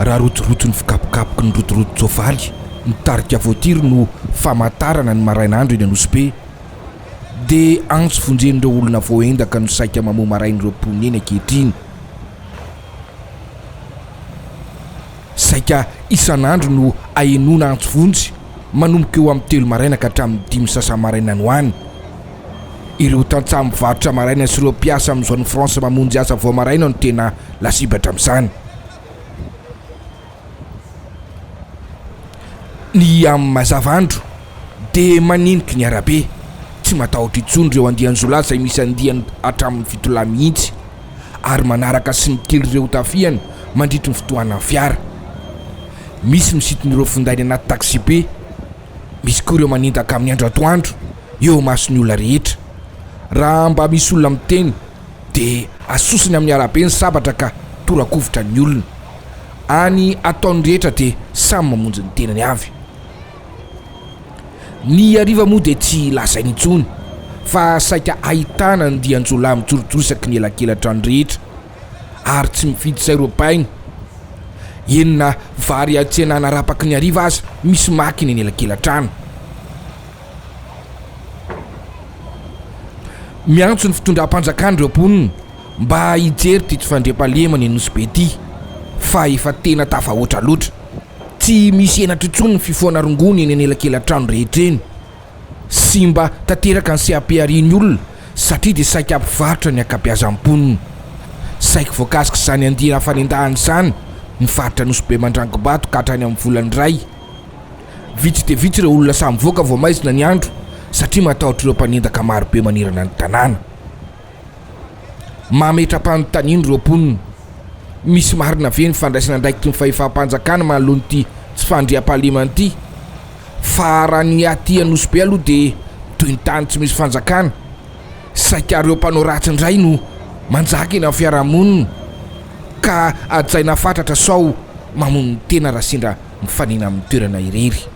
Raha rotoroto ny fikapokapoky ny rotoroton-tsoavaly mitarika voatiry no famantarana ny marain'andro eny Anosibe, dia antso vonjen'ireo olona voaendaka no saika mamoha maraina ireo mponina eny ankehitriny. Saika isan'andro no ahenoana antso vonjy manomboka eo amin'ny telo maraina ka hatramin'ny dimy sasa-maraina any ho any. Ireo tantsaha mivarotra maraina sy ireo mpiasa amin'ny zone France mamonjy asa vao maraina no tena lasibatra amin'izany. Ny amin'ny mazava andro dia maneniky ny arabe, tsy matahotra intsony ireo andian-jiolahy izay misy andiany hatramin'ny fitolahy mihitsy ary manaraka sy mitily ireo tafihana mandritry ny fitohanan'ny fiara. Misy misintona ireo findainy anaty taxibe, misy koa ireo manendaka amin'ny andro atoandro eo imason'ny olona rehetra. Raha mba misy olona miteny dia asosony amin'ny arabe ny sabatra ka tora-kovitra ny olona. Any ataon'ny rehetra dia samy mamonjy ny tenany avy. Ny hariva moa dia tsy lazaina intsony fa saika ahitana andian-jiolahy mijorojoro isaky ny elakela-trano rehetra ary tsy mifidy izay robaina. Eny na vary an-tsenana arapaky ny hariva aza misy maka eny anelakela-trano. Miantso ny fitondram-panjakana ireo mponina mba hijery ity tsy fandriampahalemana eny Nosy Be ity fa efa tena tafahoatra loatra. Tsy misy henatra intsony ny fifohana rongony eny anelakelan-trano rehetra eny. Simba tanteraka ny seha-piharian'ny olona satria dia saika mpivarotra ny ankabeazan'ny mponina. Saiky voakasik'izany andiana fanendahana izany ny faritra Nosy Be Mandrangobato ka hatrany amin'ny volan'ny iray. Vitsy dia vitsy ireo olona sahy mivoaka vao maizina ny andro satria matahotra ireo mpanendaka marobe manerana ny tanàna. Mametra-panontaniana ireo mponina. Misy marina ve ny fandraisana andraikitry ny fahefam-panjakana manoloana ity tsy fandriampahalemana ity? Fa raha ny aty Anosibe aloha dia toy ny tany tsy misy fanjakana. Saika ireo mpanao ratsy indray no manjaka eny amin'ny fiarahamonina ka hajaina fatratra sao mamono tena raha sendra mifanena amin'ny toerana irery.